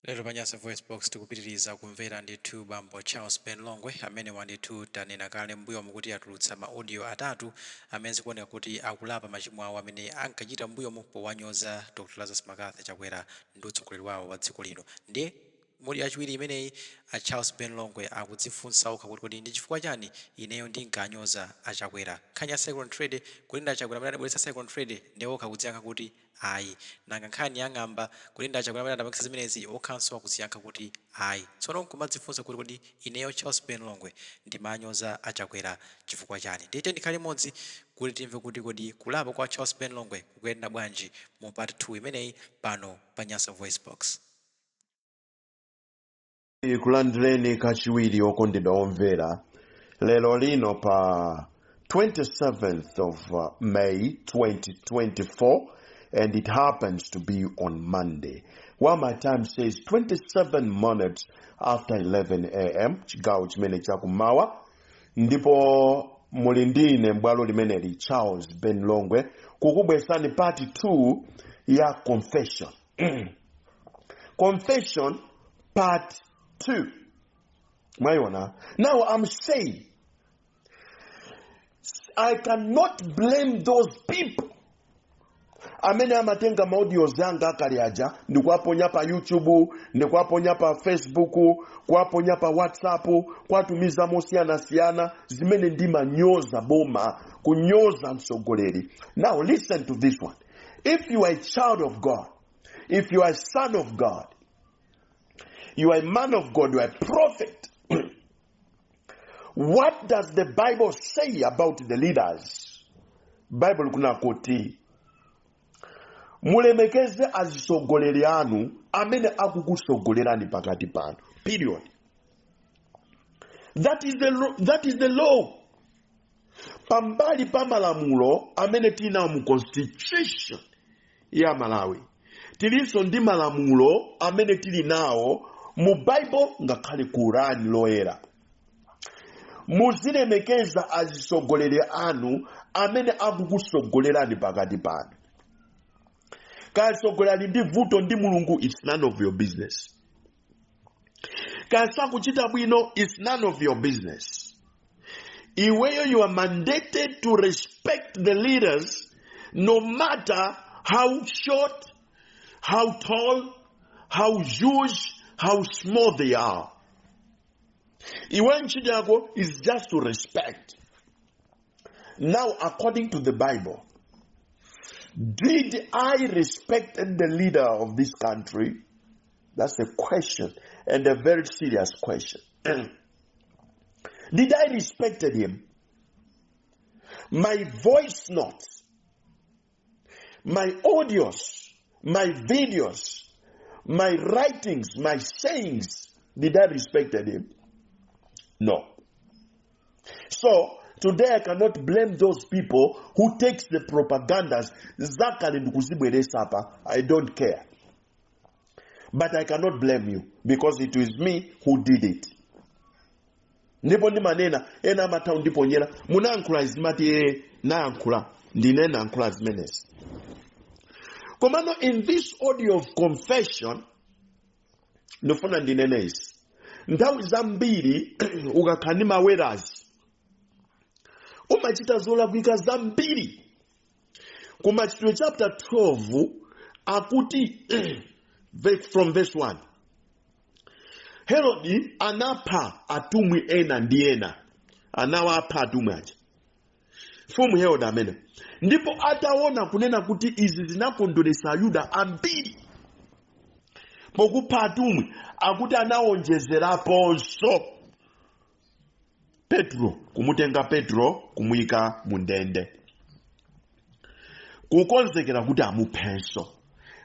Lero pa Nyasa VoiceBox tikupitiriza kumvera ndithu bambo Charles Ben Longwe amene wandithu tanena kale m'mbuyomu kuti atulutsa ma audio atatu amene zikuoneka kuti akulapa machimo awo amene ankachita m'mbuyomu powanyoza Dr Lazarus McCarthy Chakwera ndi utsogoleri wawo wa dziko lino. Ndiye muli yachiwiri imeneyi, a Charles Ben Longwe akudzifunsa okha kuti kodi ndi chifukwa chani ineyo ndinkanyoza a Chakwera? Nkhani ya Cyclone Freddy, kodi ndi a Chakwera amene adabweretsa Cyclone Freddy? Ndiye okha akudziyankha kuti ayi. Nanga nkhani ya ng'amba, kodi ndi a Chakwera amene adapangitsa zimenezi? Okhanso akudziyankha kuti ayi. Tsono nkumadzifunsa kuti kodi ineyo Charles Ben Longwe ndimanyoza a Chakwera chifukwa chani? Ndiye tiyeni tikhale limodzi kuti timve kuti kodi kulapa kwa Charles Ben Longwe kukuyenda bwanji mu part 2 imeneyi pano pa Nyasa VoiceBox. Kulandireni kachiwiri, okondedwa omvera, lero lino pa 27th of May 2024, and it happens to be on Monday, while my time says 27 minutes after 11 a.m., chigawo chimene chakumawa. Ndipo muli ndine m'bwalo limeneli, Charles Ben Longwe, kukubwesani part 2 ya confession, confession part 2. Mwayiona? Now I'm saying I cannot blame those people amene amatenga ma audios anga akale aja ndikuwaponya pa YouTube, ndikuwaponya pa Facebook, kuwaponya pa WhatsApp, kuwatumiza mosiyanasiyana zimene ndimanyoza boma, kunyoza mtsogoleri. Now listen to this one. If you are a child of God, if you are a son of God, you are a man of God, you are a prophet, what does the Bible say about the leaders? Bible kuna kuti mulemekeze azisogoleri anu amene akukusogolerani pakati panu, period. That is the law. Pambali pa malamulo amene tinawo mu constitution ya Malawi, tilinso ndi malamulo amene tili nawo mu Bible, ngakhale Kurani loyera. Muzilemekeza azisogoleri anu amene akukusogolerani pakati panu. Kaya atsogoleri ali ndi vuto ndi Mulungu, it's none of your business. Kaya sakuchita bwino, it's none of your business. Iweyo, you are mandated to respect the leaders, no matter how short, how tall, how huge, how small they are. Iwe ntchito yako is just to respect. Now, according to the Bible, did I respect the leader of this country? That's a question, and a very serious question. Did I respected him? My voice notes, my audios, my videos, my writings, my sayings, did I respected him? No. So today I cannot blame those people who takes the propagandas zakale ndikuzibweresa apa. I don't care, but I cannot blame you because it was me who did it. Ndipo ndimanena, ena amatha kundiponyera, munayankhula zimati ee, nayankhula ndine, nayankhula zimenezi. Komano in this audio of confession, ndifuna ndinene izi. Nthawi zambiri ukakhala ndi mawerazi umachita zolakwika zambiri. Ku Machitidwe chapter 12 akuti from verse 1, Herodi anapha atumwi ena ndi ena, anawapha atumwi aja, mfumu Herode amene. Ndipo ataona kunena kuti izi zinakondweretsa Ayuda ambiri pokupha atumwi, akuti anawonjezeraponso Petro, kumutenga Petro kumuyika mu ndende, kukonzekera kuti amuphenso.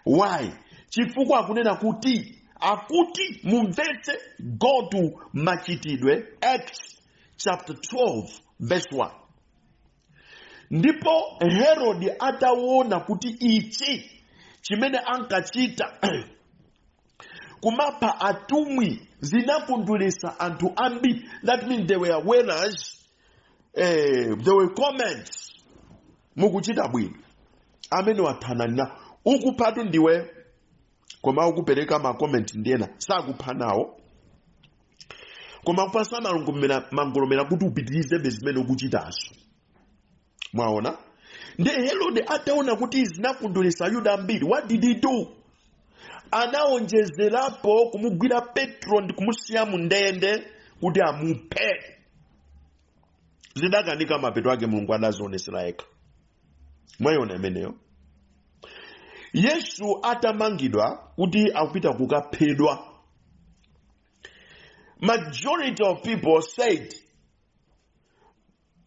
Why? Chifukwa akunena kuti, akuti mumvetse, go to Machitidwe, Acts chapter 12 verse 1. Ndipo Herodi ataona kuti ichi chimene ankachita kumapha atumwi zinakondweretsa anthu ambiri, that means there were winners, there were comments, mukuchita bwino, amene wathanani na ukuphatu ndiwe. Koma akupereka ma comment ndiyena sakupha nawo, koma kupasa mangolomera kuti upitirizebe zimene ukuchitazo. Mwaona? Ndi Herode ataona kuti zinakondweretsa Ayuda ambiri, what did he do? Anaonjezerapo kumugwira Petro ndi kumusiya mu ndende kuti amuphe. Zidakanika. Mapeto ake Mulungu adazionesera yekha. Mwayiona imeneyo? Yesu atamangidwa kuti akupita kukaphedwa, majority of people said,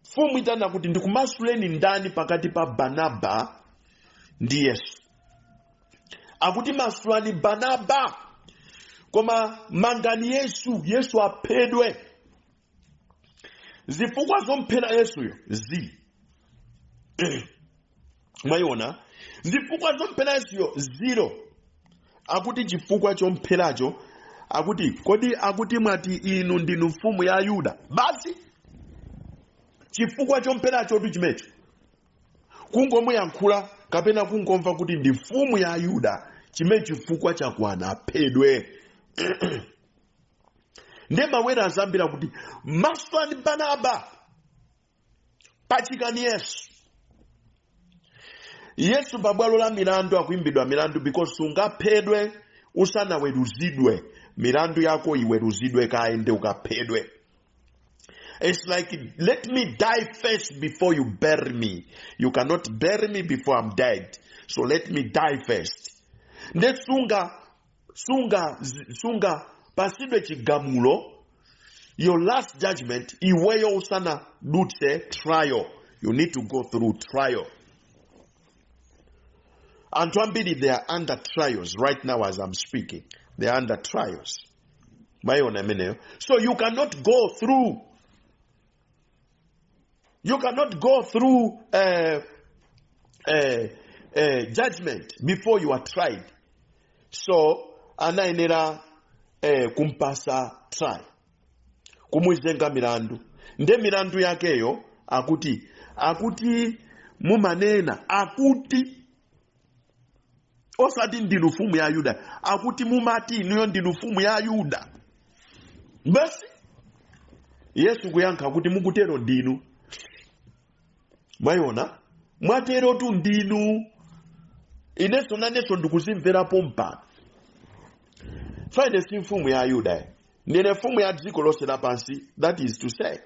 mfumu itana kuti, "Ndikumasuleni ndani pakati pa Barnaba ndi Yesu?" Akuti, "Masulani Barnaba, koma mangani Yesu, Yesu aphedwe." Zifukwa zomphera Yesuyo zi mwayiona? Zifukwa zomphera Yesuyo zero. Akuti chifukwa chompheracho, akuti, "Kodi akuti mwati inu ndinu mfumu ya Yuda?" Basi, chifukwa chompheracho tu chimecho, kungomuyankhula kapena kungomva kuti ndi mfumu ya Yuda, chimene chifukwa chakwana, aphedwe. Ndiye mawera azambira kuti, "Masulani Barnaba, pachikani Yesu." Yesu pabwalo la milandu akuimbidwa milandu, because sungaphedwe usanaweruzidwe. Milandu yako iweruzidwe kaye nde ukaphedwe. It's like, "Let me die first before you bury me. You cannot bury me before I'm dead, so let me die first." Nde sunga pasidwe chigamulo, your last judgment, iweyo usanadutse trial. You need to go through trial. Anthu ambiri, they are under trials right now. As I'm speaking, they are under trials. Mwayiona imeneyo? So you cannot go through judgment before you are tried. So anayenera kumpasa trial, kumuzenga milandu. Nde milandu yakeyo akuti mumanena, akuti osati ndinu mfumu ya Yuda, akuti mumati inuyo ndinu mfumu ya Yuda. Basi, Yesu kuyankha kuti, "Mukutero ndinu." Mwayiona? "Mwatero tu ndinu. Inenso nanenso ndikuzimverapo mpano. Fine, si mfumu ya Yuda, ndine mfumu ya dziko lonse lapansi." That is to say,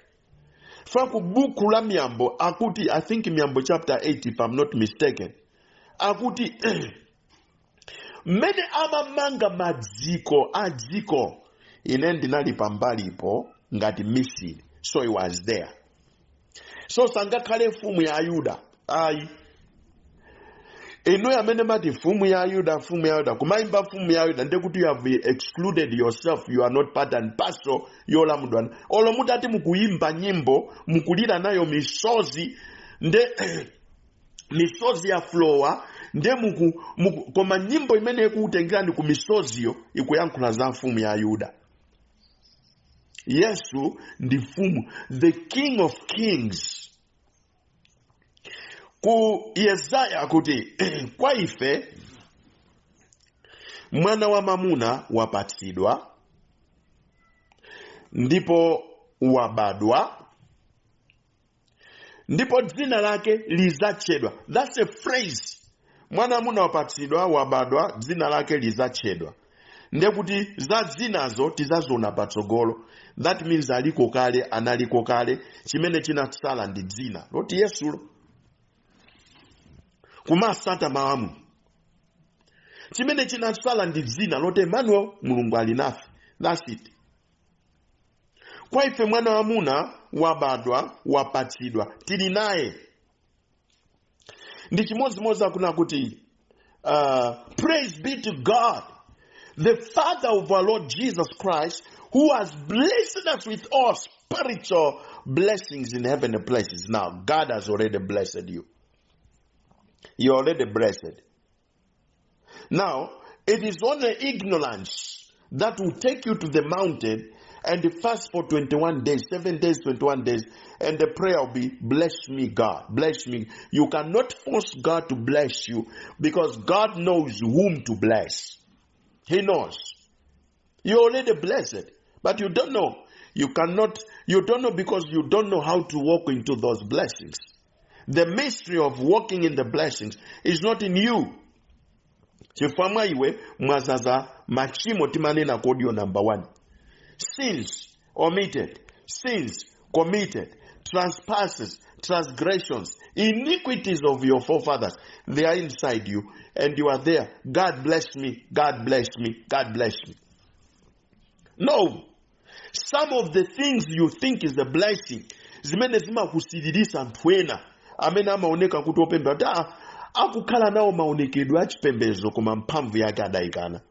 fa ku buku la Miyambo akuti, I think Miyambo chapter 8 if I'm not mistaken, akuti mmene amamanga madziko a dziko, ine ndinali pambalipo ngati mmisiri. So he was there. So sangakhale mfumu ya Ayuda, ayi. Inu amene mati mfumu ya Ayuda, mfumu ya Yuda, kumayimba mfumu ya Yuda, ndekuti you have excluded yourself. You are not part and parcel yolamudwa. Olo mutati mukuyimba nyimbo, mukulira nayo misozi, nde misozi ya flowa, nde muku, koma nyimbo imene ikukutengerani ku misoziyo ikuyankhula za mfumu ya Yuda. Yesu ndi mfumu, the King of Kings. Ku Yesaya kuti, "Kwa ife mwana wa mamuna wapatsidwa, ndipo wabadwa, ndipo dzina lake lizatchedwa." That's a phrase. Mwana amuna wapatsidwa, wabadwa, dzina lake lizatchedwa. Ndekuti za dzinazo tizaziona patsogolo. That means aliko kale, analiko kale. Chimene chinatsala ndi dzina loti Yesulo. Kumasata mawu, chimene chinatsala ndi dzina loti Emmanuel, Mulungu ali nafe. That's it. Kwa ife mwana wamuna wabadwa, wapatsidwa, tili naye. Ndi chimodzimodzi akuna kuti, "Praise be to God, the Father of our Lord Jesus Christ, who has blessed us with all spiritual blessings in heavenly places." Now God has already blessed you. You're already blessed. Now it is only ignorance that will take you to the mountain and fast for 21 days, 7 days, 21 days, and the prayer will be, "Bless me, God, bless me." You cannot force God to bless you because God knows whom to bless. He knows. You're already blessed, but you don't know. You cannot, you don't know because you don't know how to walk into those blessings. The mystery of walking in the blessings is not in you. Chifukwa mwa iwe mwazaza machimo. Timanena audio number one: sins omitted, sins committed, trespasses, transgressions, iniquities of your forefathers. They are inside you and you are there, "God bless me, God bless me, God bless me." No. Some of the things you think is a blessing, zimene zimakusiririsa anthu ena amene amaoneka kuti opemba, kuti akukhala nawo maonekedwe achipembedzo koma mphamvu yake adayikana.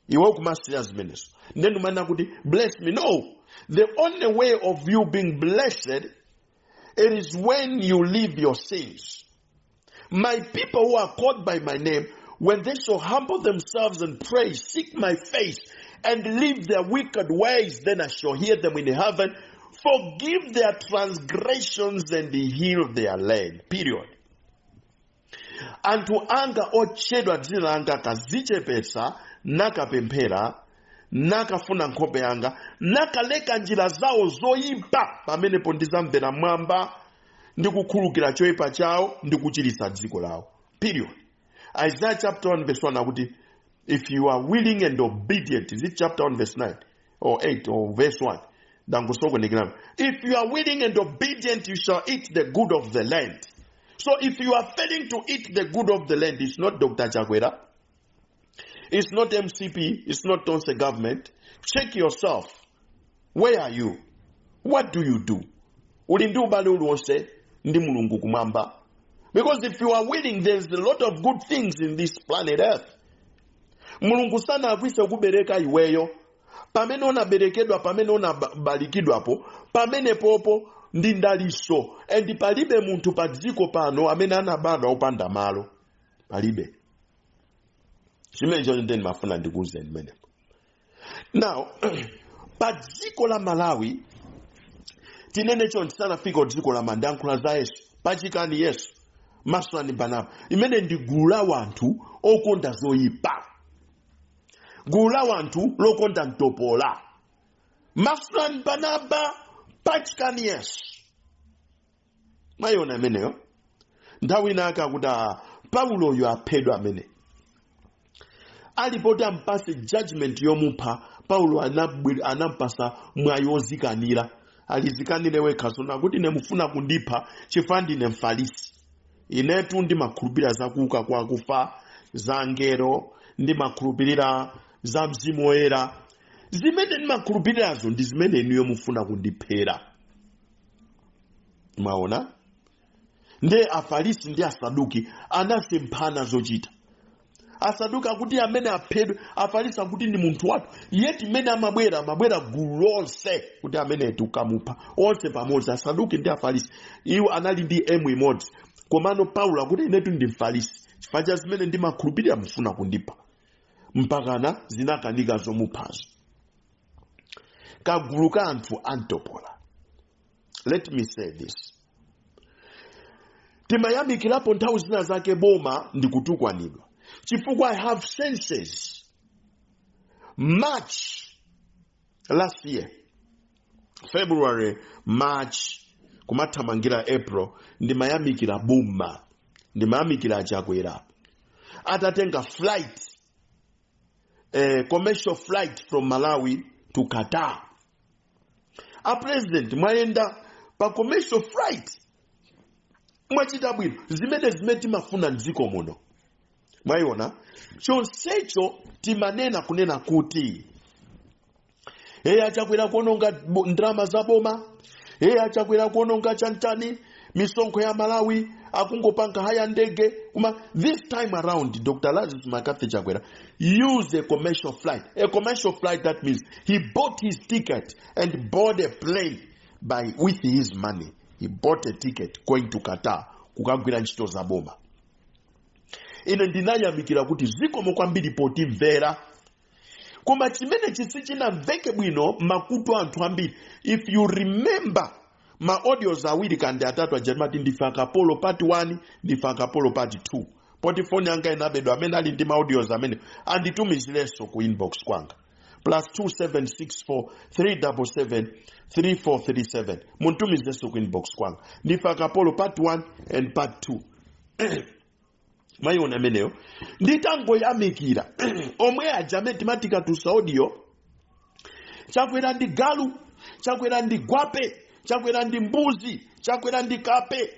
Iwe kumasira zimenezo, then umanena kuti, "Bless me." No. The only way of you being blessed, it is when you leave your sins. "My people who are called by my name, when they shall humble themselves and pray, seek my face and leave their wicked ways, then I shall hear them in heaven, forgive their transgressions and heal their land." Period. Anthu anga otchedwa dzina langa akazichepetsa, nakapemphera, nakafuna nkhope yanga, nakaleka njira zawo zoyipa, pamenepo ndizamvera mwamba ndi kukhululukira choyipa chawo ndi kuchiritsa dziko lawo. Period. Isaiah chapter 1 verse 1 akuti if you are willing and obedient, is it chapter 1 verse 9 or 8 or verse 1? Dangosokonekera. If you are willing and obedient, you shall eat the good of the land. So if you are failing to eat the good of the land, it's not Dr. Chakwera, it's not MCP, it's not Tonse government. Check yourself. Where are you? What do you do? Uli ndi ubale uliwonse ndi Mulungu kumwamba? Because if you are willing, there's a lot of good things in this planet Earth. Mulungu sanakwise kubereka iweyo. Pamene unaberekedwa, pamene unabalikidwapo, pamene popo ndi ndaliso. And palibe munthu pa dziko pano amene anabadwa opanda malo, palibe. Chimenecho ndiye ndimafuna ndikuwuzeni menepo. Now, pa dziko la Malawi, tinene chonchi, sanafika dziko la mandankhula za Yesu, "Pachikani Yesu, masulani Baraba," imene ndi gulu la wanthu okonda zoyipa, gulu la wanthu lokonda mtopola. "Masulani Baraba, pachikani Yesu." Mwayiona imeneyo? Nthawi ina akuti, "Ah, Pauloyo aphedwa." Amene alipoti ampase judgment yomupha Paulo, anampasa mwayi wozikanira, alizikanire wekha. Sona kuti, "Ine mufuna kundipha chifukwa ndine Mfarisi. Inetu ndimakhulupirira zakuuka kwa akufa, za angelo, ndimakhulupirira za Mzimu Woyera. Zimene ndimakhulupirirazo ndi zimene inuyo mufuna kundiphera." Mwaona? Nde Afarisi ndi Asaduki anasemphana zochita. Asaduki akuti amene aphedwe, Afarisi akuti ndi munthu wathu. Yeti mmene amabwera, amabwera gulu lonse kuti amene tikamupha onse pamodzi. Asaduki ndi Afarisi iwo anali ndi emu imodzi. Komano Paulo akuti, "Inetu ndi Mfarisi, chifukwa cha zimene ndimakhulupirira mufuna kundipha." Mpakana zinakanika zomuphazo. Kagulu ka anthu amtopola. Let me say this: timayamikirapo nthawi zina zake boma ndi kutukwanidwa, chifukwa I have senses. March last year, February, March, kumathamangira April, ndimayamikira boma, ndimayamikira Chakwera atatenga flight, commercial flight from Malawi to Qatar. "A president, mwayenda pa commercial flight, mwachita bwino. Zimene zimene timafuna mdziko muno." Mwayiona? Chonsecho timanena kunena kuti eye aChakwera kuononga ndalama za boma, eye aChakwera kuononga chantani, misonkho ya Malawi, akungopanga hire ndege. Koma this time around, Dr. Lazarus McCarthy Chakwera used a commercial flight. A commercial flight, that means he bought his ticket and bought a plane by with his money. He bought a ticket going to Qatar kukagwira ntchito za boma. Ine ndinayamikira kuti zikomo kwambiri potimvera. Koma chimene sichinamveke bwino makutu anthu ambiri, if you remember ma audios awiri kandi atatu aja, timati ndife akapolo part 1, ndife akapolo part 2. Poti foni yanga inabedwa, amene ali ndi ma audios amene anditumizirenso ku inbox kwanga, +2764 377 3437. Muntumizirenso ku inbox kwanga. Ndife Akapolo part 1 and part 2. Mwayiona ameneyo? Nditangoyamikira, omwe aja amene timati tikatulutsa audio, "Chakwera ndi galu, Chakwera ndi gwape, Chakwera ndi mbuzi, Chakwera ndi kape,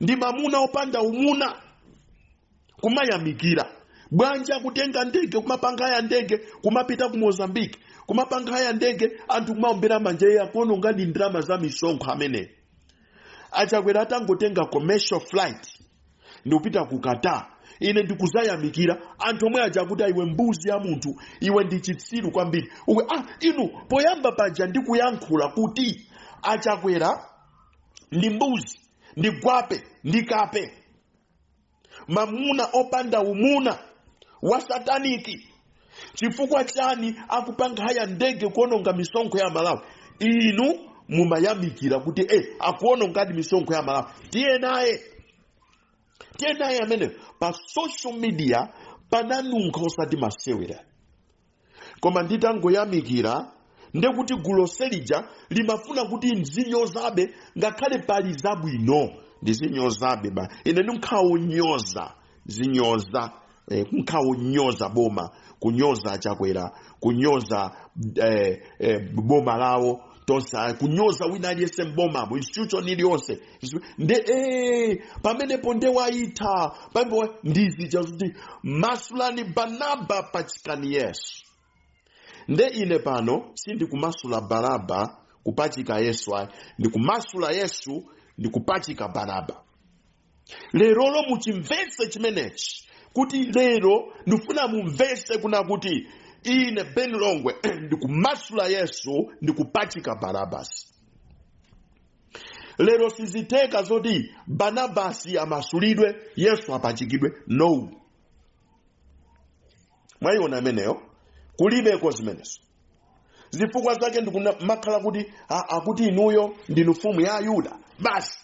ndi mamuna opanda umuna," kumayamikira bwanji akutenga ndege, kumapanga hire ndege, kumapita ku Mozambique, kumapanga hire ndege, anthu kumaombera manja, iye akuononga ndi ndalama za misonkho amene. Achakwera atangotenga commercial flight ndikupita ku Qatar, ine ndikuzayamikira, anthu omwe aja akuti, "Iwe mbuzi ya munthu, iwe ndi chitsiru kwambiri uwe." Ah, inu, poyamba paja ndikuyankhula kuti Achakwera ndi mbuzi, ndi gwape, ndi kape, mamuna opanda umuna wa sataniki, chifukwa chani akupanga hire ndege kuononga misonkho ya Malawi? Inu mumayamikira kuti akuonongadi misonkho ya Malawi, tiye naye, tiye naye amene. Pa social media pananunkha osati masewera. Koma nditangoyamikira, ndekuti gulu selija limafuna kuti nzinyozabe ngakhale pali zabwino, ndizinyozabe ba. Ine ndinkhaonyoza, zinyoza, kunkhawonyoza boma, kunyoza Achakwera, kunyoza boma lawo tonse, kunyoza wina aliyense mbomamo, institution iliyonse. Nde pamenepo nde waitha pamenepo ndizija kuti "Masulani Barnaba, pachikani Yesu." Nde ine pano sindikumasula Baraba kupachika Yesu ayi, ndikumasula Yesu ndikupachika Baraba. Lerolo muchimvetse chimenechi, kuti lero ndifuna mumvetse kuna kuti ine Ben Longwe ndikumasula Yesu, ndikupachika Barabasi. Lero sizitheka zoti Barnabasi amasulidwe, Yesu apachikidwe, no. Mwayiona ameneyo? Kulibeko zimenezo. Zifukwa zake ndikumakhala kuti akuti inuyo ndinu mfumu ya Ayuda basi,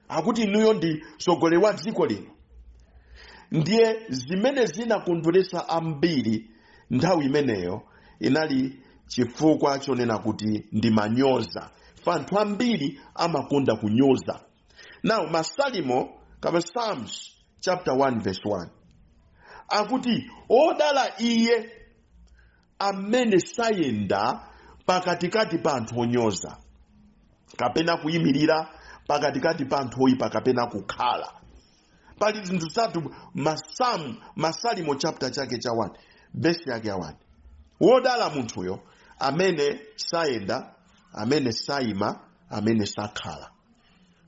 akuti inuyo ndi mtsogoleri wa dziko lino. Ndiye zimene zinakondweretsa ambiri nthawi imeneyo inali chifukwa chonena kuti ndimanyoza. Anthu ambiri amakonda kunyoza. Now Masalimo kama Psalms chapter 1 verse 1 akuti, "Odala iye amene sayenda pakatikati pa anthu onyoza, kapena kuyimirira pakatikati pa anthu oyipa, kapena kukhala." Pali zinthu zitatu. Masamu, Masalimo chapter chake cha 1, verse yake ya 1: wodala munthuyo amene sayenda, amene sayima, amene sakhala.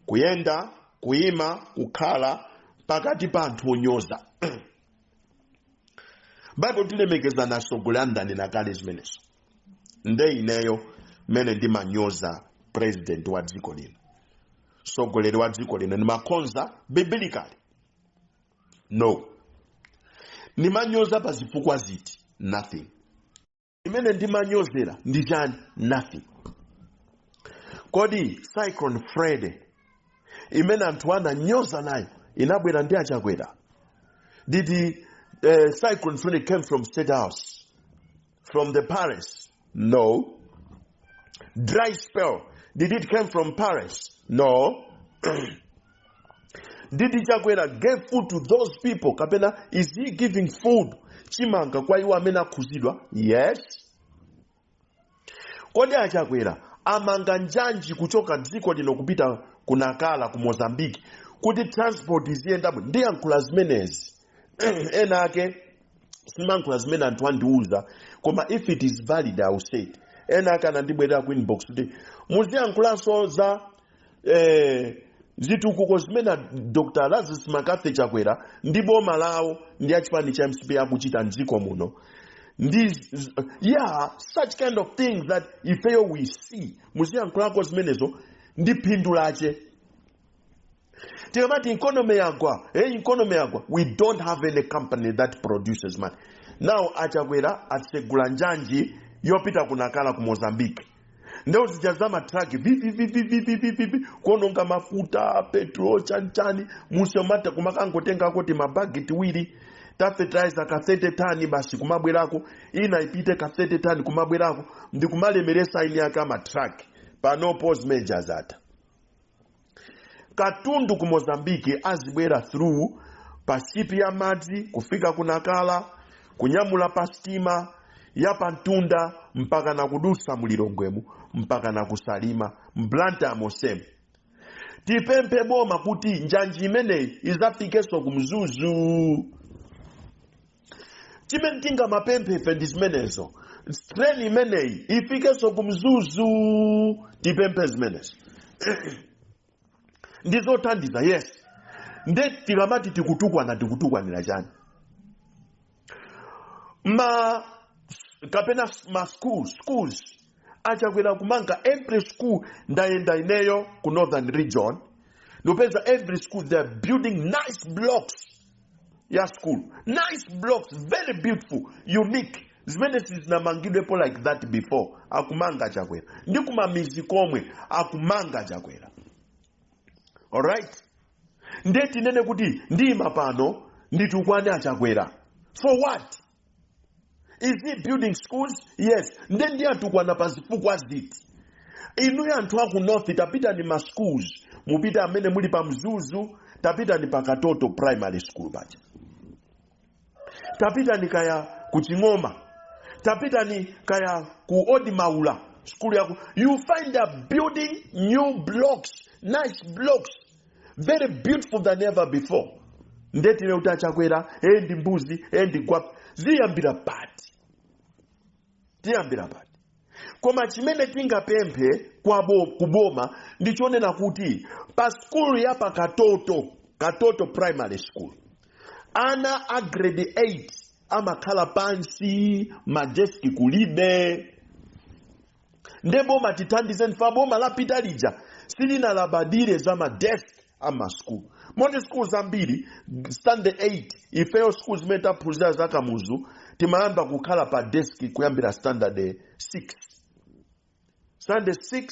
Kuyenda, kuyima, kukhala pakati pa anthu onyoza. Baibulo tilemekeza nasogolera andanena kale zimenezo. Nde ineyo mmene ndimanyoza president wa dziko lino, mtsogoleri wa dziko lino, ndimakonza biblically? No. Ndimanyoza pa zifukwa ziti? Nothing. Imene ndimanyozera ndi chani? Nothing. Kodi Cyclone Freddy imene anthu ananyoza nayo inabwera ndi Achakwera? Did the Cyclone Freddy came from State House, from the palace? No. Dry spell, did it came from palace? No. Did Chakwera gave food to those people, kapena is he giving food, chimanga, kwa iwo amene akhuzidwa? Yes. Kodi Achakwera amanga njanji kuchoka dziko lino kupita ku Nakala ku Mozambique kuti transport iziyendamo? Ndiyankhula zimenezi, ena ake simankhula zimene anthu andiuza, koma if it is valid, I will say it. Ena ake anandibwerera ku inbox kuti muziyankhulanso za zitukuko zimene Dr Lazarus McCarthy Chakwera ndi boma lawo ndi achipani cha MCP akuchita mdziko muno, ndi yeah, such kind of things that ifeyo we see, muziyankhulako zimenezo ndi phindu lache. Tikamati economy yagwa, hey, economy yagwa, we don't have any company that produces money. Now Achakwera atsegula njanji yopita ku Nakala ku Mozambique. Ndewu zija za matraki vivivivivivivi, kuononga mafuta, petrol, chanichani. Musemata kumakangotengako ti mabagi tiwiri ta fertilizer ka 30 tani basi, kumabwerako ina ipite ka 30 tani, kumabwerako ndi kumalemeresa eni ake amatraki. Panopo zimeja zatha. Katundu ku Mozambiki azibwera through pa sipi ya madzi kufika ku Nakala, kunyamula pa sitima ya pantunda mpaka na kudusa mulilongwemu mpaka na kusalima mBlantyre mosemu. Tipemphe boma kuti njanji imeneyi izafikenso ku Mzuzu. Chimene tingamapemphe ife ndi zimenezo, train imeneyi ifikenso ku Mzuzu. Tipemphe zimenezo, ndizothandiza, yes. Nde tikamati tikutukwana, tikutukwanira chani? Ma kapena ma schools achakwera kumanga, every school. Ndayenda ineyo ku Northern Region, ndipeza every school they are building nice blocks ya school, nice blocks, very beautiful, unique, zimene sizinamangidwepo like that before. Akumanga Chakwera ndi kumamizi komwe akumanga Chakwera. Alright, ndiye tinene kuti ndima pano nditukwane achakwera for what? Is he building schools? Yes. Nde ndiye atukwana pa zifukwa ziti? Inuyo anthu aku North, tapita ni ma schools, mupite amene muli pa Mzuzu, tapita ni pa Katoto Primary School paja, tapita ni kaya ku Ching'oma, tapita ni kaya ku Old Maula school yako, you find they building new blocks, nice blocks, very beautiful than ever before. Ndetine kuti achakwera e ndi mbuzi e ndi gwape, ziyambira pati? Tiyambira pati? Koma chimene tingapemphe kuboma ndichonena kuti pa skulu ya pa Katoto, Katoto Primary School, ana a grade 8 amakhala pansi, madeski kulibe. Nde boma tithandize ndifa boma lapita lija silinalabadire za madesk amaskulu, moti skulu zambiri standard 8, ifeyo skulu zimene taphunzira za Kamuzu timayamba kukhala pa desk kuyambira standard 6, standard 6,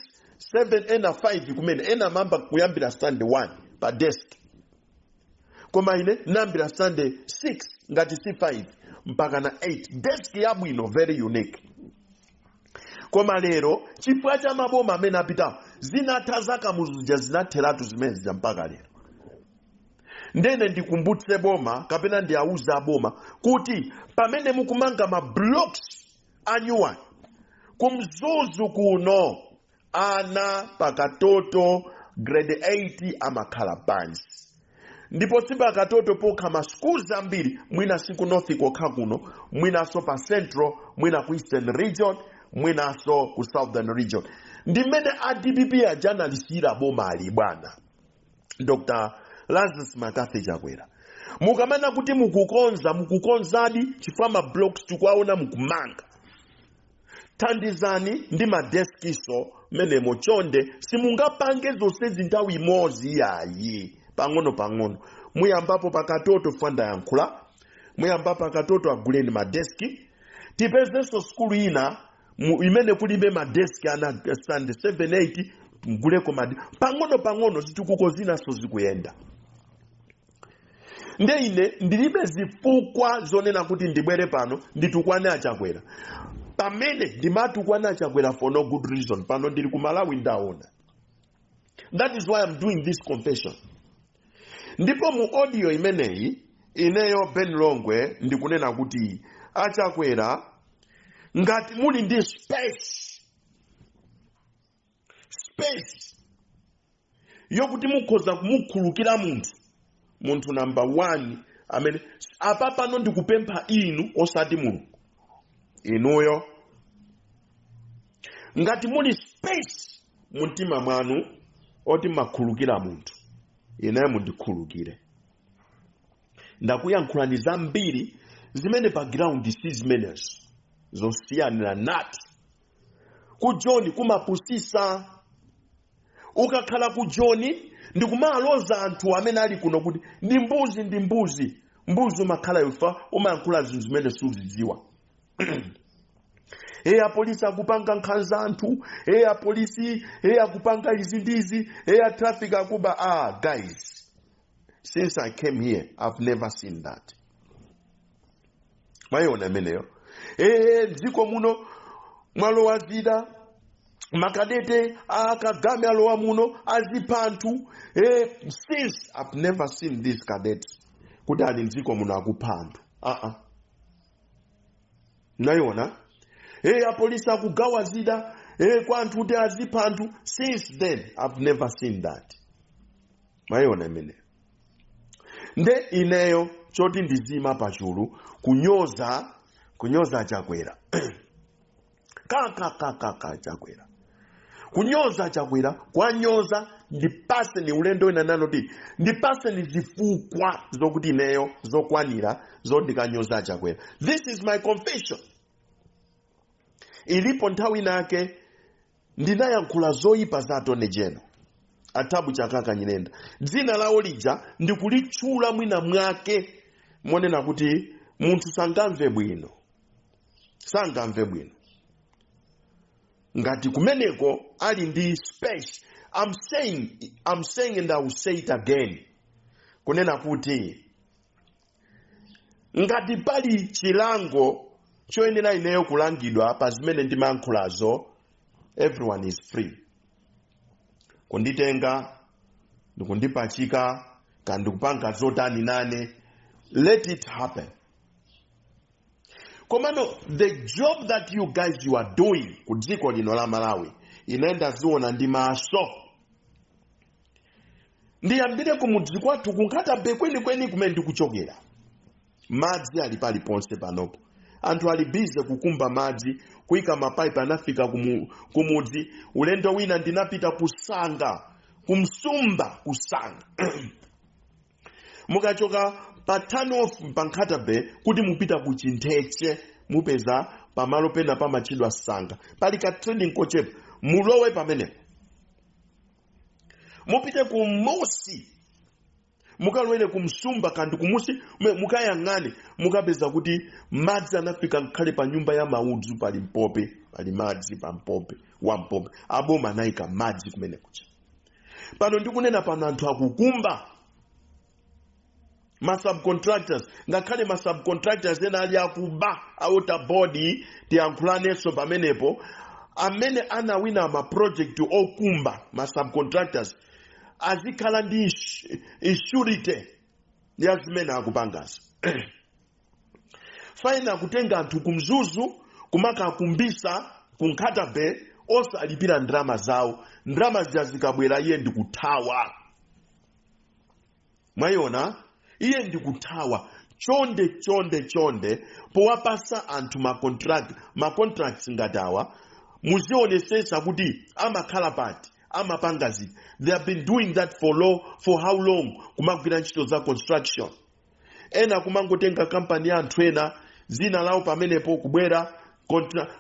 7, ena 5 kumene, ena amayamba kuyambira standard 1 pa desk. Koma ine nayambira standard 6 ngati c5 mpaka na 8, desk yabwino, very unique. Koma lero chifukwa cha maboma amene apitawo, zinatha za Kamuzu zija, zinatheratu zimene zija mpaka lero. Ndene ndikumbutse boma kapena ndiauze aboma kuti pamene mukumanga ma blocks anyuwani kumzuzu kuno, ana pakatoto grade 8 amakhala pansi. Ndipo si pakatoto pokha, ma schools ambiri, mwina si ku North kokha kuno, mwinanso pa Central, mwina ku Eastern Region, mwinanso ku Southern Region. Ndi mmene a DPP aja analisiyira boma ali bwana Dr Lazarus McCarthy Chakwera. Mukamana kuti mukukonza, mukukonzadi, chifukwa ma blocks tikuwaona mukumanga. Thandizani ndi madeskiso menemo chonde. Simungapange zonsezi nthawi imodzi yayi, pang'ono pang'ono. Muyambapo pakatoto, fanda yankhula, muyamba pakatoto, aguleni madeski. Tipezenso skulu ina imene kulibe madeski, ana standard 7, 8, mguleko madi pang'ono pang'ono. Zitukuko zinaso zikuyenda. Nde ine ndilibe zifukwa zonena kuti ndibwere pano nditukwane achakwera pamene ndimatukwana achakwera for no good reason. Pano ndili ku Malawi, ndaona. That is why I'm doing this confession. Ndipo mu audio imeneyi, ineyo Ben Longwe ndikunena kuti achakwera, ngati muli ndi space yokuti mukhoza kumukhululukira munthu, munthu number one amene apa pano ndikupempha inu, osati Mulungu, inuyo, ngati muli space mumtima mwanu oti makhululukira munthu, ineyo mundikhululukire. Ndakuyankhulani zambiri zimene pa ground si zimenezo, zosiyanira nati ku Joni kumapusisa. Ukakhala ku Joni ndikumaloza anthu amene ali kuno kuti ndi mbuzi, ndi mbuzi, mbuzi umakhala ifa, umayankhula zinthu zimene suzidziwa. E, apolisi akupanga nkhanza anthu. E, apolisi, e, akupanga izi ndizi. E, a traffic akuba. Ah, guys, since I came here, I've never seen that. Mwayiona imeneyo? E, mdziko muno mwalowa zida, makadete a Kagame alowa muno, azipha anthu. E, since, I've never seen these cadets kuti ali mdziko muno akupha anthu. Uh-uh. Nayiona? E, apolisi akugawa zida, e, kwa anthu kuti azipha anthu. Since then, I've never seen that. Mwayiona imeneyo? Nde ineyo choti ndizima pachulu kunyoza Chakwera, kakakakaka, Chakwera, kunyoza Chakwera, kwanyoza, ndipase ni ulendo wina nanoti ndipase ni zifukwa zokuti ineyo zokwanira zoti ndikanyoza Chakwera. This is my confession. Ilipo nthawi inake ndinayankhula zoyipa za Attorney General a Thabo Chakaka Nyirenda. Dzina lawo lija ndikulitchula mwina mwake monena kuti munthu sangamve bwino, sangamve bwino ngati kumeneko ali ndi space. I'm saying and I will say it again, kunena kuti ngati pali chilango choyenera ineyo kulangidwa pa zimene ndimayankhulazo, everyone is free kunditenga ndikundipachika kandi kupanga zotani nane. Let it happen. Komano the job that you guys, you are doing ku dziko lino la Malawi, ine ndaziona ndi maso. Ndiyambire kumudzi kwathu ku Nkhata Bay kwenikweni kumene ndikuchokera. Madzi ali paliponse panopo. Anthu ali busy kukumba madzi, kuyika mapaipi, anafika kumudzi. Ulendo wina ndinapita kusanga, kumsumba kusanga. Mukachoka pa turn off pa Nkhata Bay kuti mupita ku Chintheche, mupeza pamalo pena pamatchedwa Sanga, pali ka trading kochepa. Mulowe pamenepo, mupite ku musi, mukalowere kumsumba kandi kumusi, mukayang'ane, mukapeza kuti madzi anafika ngakhale pa nyumba ya maudzu. Pali mpope, pali madzi pa mpope wa mpope. Aboma anayika madzi kumene kucha. Pano ndikunena pano, anthu akukumba, ma subcontractors. Ngakhale ma subcontractors ena ali akuba a Water Board, tiyankhulanenso pamenepo. Amene anawina ma project okumba, ma subcontractors azikhala ndi surety ya zimene akupangazo. Faina kutenga anthu kumzuzu kumakakumbisa ku Nkhata Bay osalipira ndalama zawo. Ndalama zija zikabwera, iye ndikuthawa. Mwayiona? Iye ndikuthawa. Chonde, chonde, chonde, powapasa anthu ma contracts ngati awa, muzionesesa kuti amakhala pati, amapanga ziti. They have been doing that for how long, kumagwira ntchito za construction? Ena kumangotenga kampani ya anthu ena, zina lawo pamenepo, kubwera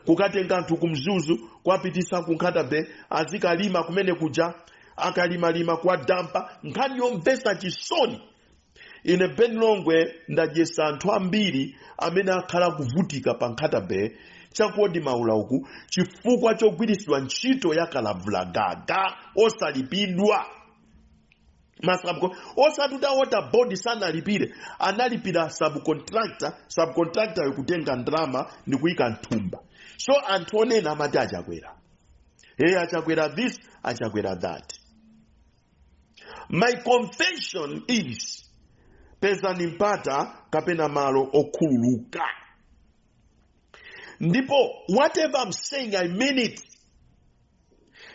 kukatenga anthu kumzuzu kuwapitisa ku Nkhata Bay, azikalima kumene kuja. Akalimalima, kuwadampa. Nkhani yomvetsa chisoni. Ine Ben Longwe ndadyesa anthu ambiri amene akhala kuvutika pa Nkhata Bay chakuodi Maula uku chifukwa chogwiritsidwa ntchito ya kalavulagaga osalipidwa. Ma subco osati a Water Board sanalipire, analipira subcontractor. Subcontractor yokutenga ndalama ndi kuyika mthumba. So anthu onena amati aChakwera, hey, aChakwera this, aChakwera that. My confession is, pezani mpata kapena malo okhululuka. Ndipo whatever I'm saying, I mean it,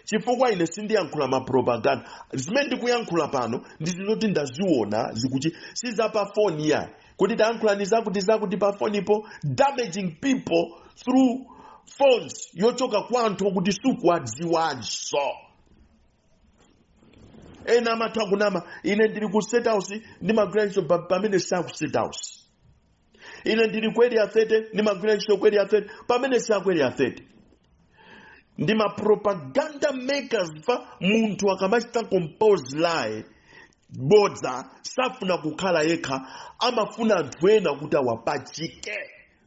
chifukwa ine sindiyankhula mapropaganda. Zimene ndikuyankhula pano ndizoti ndaziona zikuchi, sizapa foni ya kuti tayankhulani zakuti zakuti pa fonipo, damaging people through phones yochoka kwa anthu okuti sukuwadziwanso. Ena amatha kunama, "Ine ndili ku State House, ndimagwira ntchito," pamene saku State House. "Ine ndili ku Area 30, ndimagwira ntchito ku Area 30," pamene saku Area 30. Ndi ma propaganda makers. Fa munthu akamachita compose lie, bodza, safuna kukhala yekha, amafuna anthu ena kuti awapachike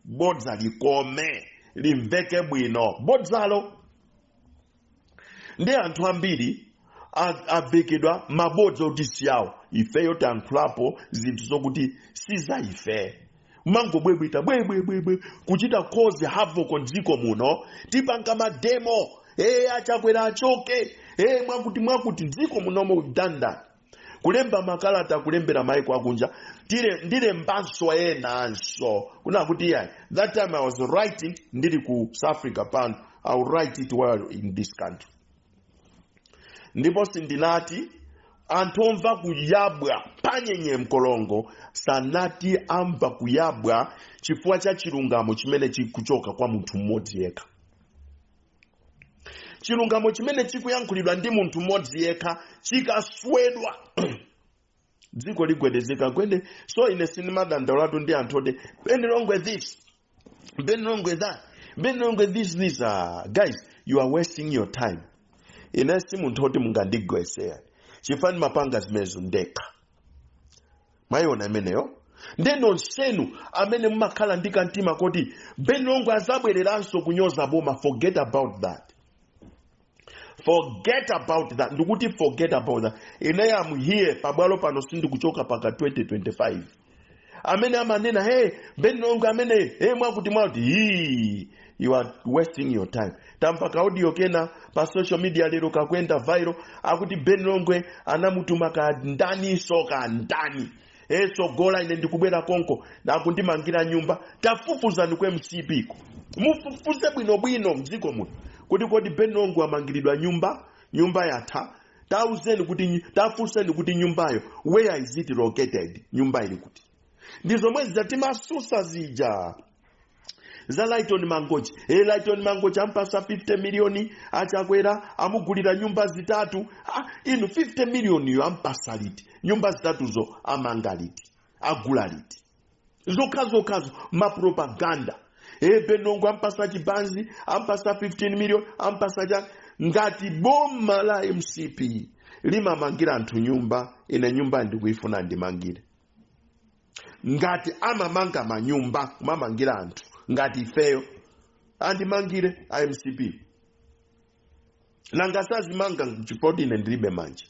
bodza likome. Limveke bwino bodzalo. Ndi anthu ambiri avekedwa mabodza oti siyawo. Ifeyo tayankhulapo zinthu zokuti si za ife, mangobwebwita bwebwebwebwe kuchita cause havoc mdziko muno. Tipanga ma demo, e aChakwera achoke, e mwakuti mwakuti dziko munomo. We've done that, kulemba makalata, kulembera maiko akunja. Tire ndilembanso enanso kuna kuti yeah, that time I was writing ndili ku South Africa. Pano I will write it while in this country. Ndipo sindinati anthu omva kuyabwa panyenye mkolongo sanati amva kuyabwa chifukwa cha chilungamo chimene chikuchoka kwa munthu mmodzi yekha. Chilungamo chimene chikuyankhulidwa ndi munthu mmodzi yekha chikaswedwa, dziko ligwedezeka gwede. So ine sindimadandaulatu ndi anthu oti Ben Longwe this, Ben Longwe that, Ben Longwe this, this. Ah, guys, you are wasting your time. Ine si munthu oti mungandigweseya chifukwa ndimapanga zimenezo ndekha. Mwayiona imeneyo? Nde nonsenu amene mumakhala ndi kamtima koti Ben Longwe azabwereranso kunyoza boma, forget about that, forget about that. Ndikuti forget about that. Ine am here pabwalo pano, sindikuchoka paka 2025. Amene amanena, "Hey, Ben Longwe amene, hey, mwakuti mwakuti," hii, you are wasting your time. Tamva ka audio kena pa social media lero kakwenda viral, akuti Ben Longwe anamutuma ka ndaniso ka ndani, hey, sogola ine ndikubwera konko nakundimangira nyumba. Tafufuzani kwe MCP ko, mufufuze bwinobwino mdziko muno kuti kodi Ben Longwe amangiridwa nyumba, nyumba yatha? Tauzeni kuti, tafunseni kuti nyumbayo, where is it located? Nyumba ili kuti? Ndi zomwe zatimasusa zija za Lighton Mangochi. E Lighton Mangochi ampasa 50 miliyoni aChakwera, amugulira nyumba zitatu. Ah, inu, 50 miliyoni yo ampasa liti? Nyumba zitatuzo amanga liti? Agula liti? Zokhazokhazo mapropaganda. E Ben Longwe ampasa chibanzi, ampasa 15 million, ampasa cha. Ngati boma la MCP limamangira anthu nyumba, ine nyumba ndikuifuna, ndimangire. Ngati amamanga manyumba kumamangira anthu ngati ifeyo, andimangire a MCP. Nanga sazimanga chifukwa ine ndilibe manja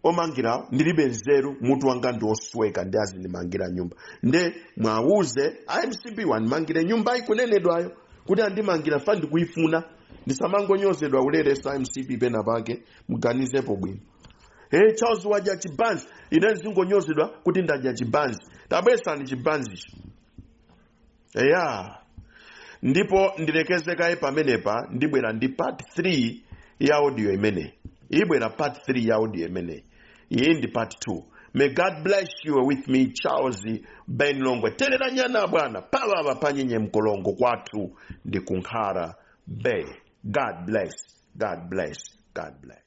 omangirawo, ndilibe nzeru, mutu wanga ndi osweka, ndi azindimangira nyumba? Nde mwauze a MCP wandimangire nyumba ikunenedwayo kuti andimangira fa ndikuifuna, ndisamangonyozedwa ulereso. MCP pena pake muganizepo bwino. Hey, Charles wadya chibanzi, ine ndizingonyozedwa kuti ndadya chibanzi? Tabwesani chibanzicho. Eya, ndipo ndilekezekaye pamenepa. Ndibwera ndi part 3 ya audio imeneyi. Ibwera part 3 ya audio imeneyi. Iyi ndi part 2. May God bless you. With me, Charles Ben Longwe, terera nyana bwana pavava panyenye mkolongo, kwathu ndi kunkhara Bay. God bless, God bless, God bless.